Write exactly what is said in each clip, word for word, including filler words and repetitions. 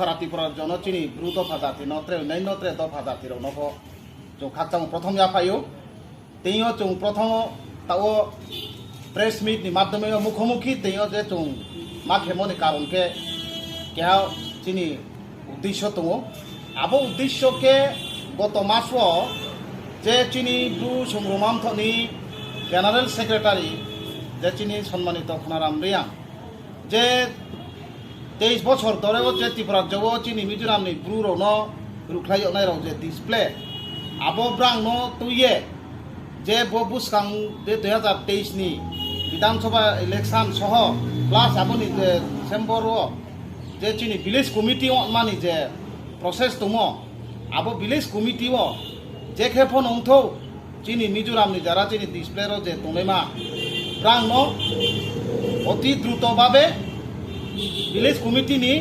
Sara Tripura jono chini bru dopha jati no tre nai no tre dopha jati rok no pho chwng khakchang prothom ya phaio. Teio chwng prothom tao press meet ni madhyome o mukhamukhi teio je chwng ma khemo ni karon khe keha chini uddesho tongo. Abo uddesho khe goto maso je chini bru Songroma Mthoh ni General Secretary je chini Sonmanito Khonaram Reang je teis bochor dhore o je Tripura jogo chini Mizoram ni bru rok no rukhlai yoknai rok je display abo brang no tuiye je bo buskang de dui hazar teis ni Bidhan Sabha election soho plus abo ni je December o je chini village committee o mani je process tongo abo village committee o je khe phone ongtho chini Mizoram ni jara chini display ro je tongnaima brang no oti druto babe village committee ni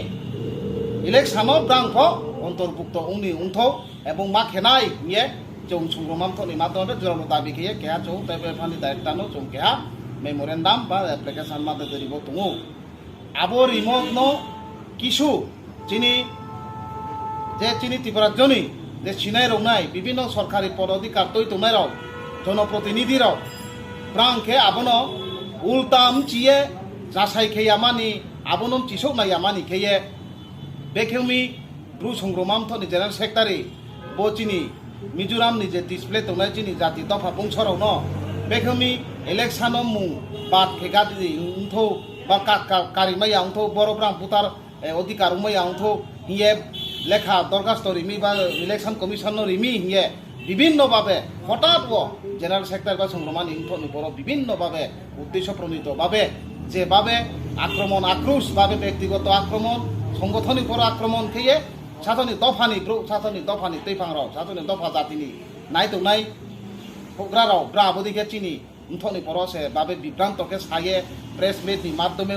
election o brang pho ontorbukto ongni ongtho ebong ma khenai hiye chwng Songroma Mthoh ni madhyome joralo dabi khiye keha chwng tei bai phani director no chwng keha memorandum ba application ma de ribo tongo. Abo remote no kisu chini je chini Tripura joni je sinai rok nai bibinno sorkari pod odhikar twi tongnai rok jonoprotinidhi rok brang khe abono ulta mchiye jasai khe yamani abono mchisok na yamani kheye bekhemi bru Songroma Mthoh ni General Secretary bo chini Mizoram ni je display tongnai chini jati dopha bungso rok no bekhemi election o mung bad khe gadi ungtho ba ka- ka- karimaya ungtho borok brang putar eh, odhikar wngmaya wngthu hiye lekha dorkhasto rimi ba election commission no rimi hiye bibinno babe hotat o general sector ba songromani wngthokni borok bibinno babe uddesho pronito babe je babe akromon akrus babe bektigoto akromon songothoni poro akromon kheye sasoni dophani bro sasoni dophani twiphang rok sasoni dopha jatini naitongnai hugra rok bra abodi khe chini wngthokni poro se babe bibranto khe saye press meet ni madhyome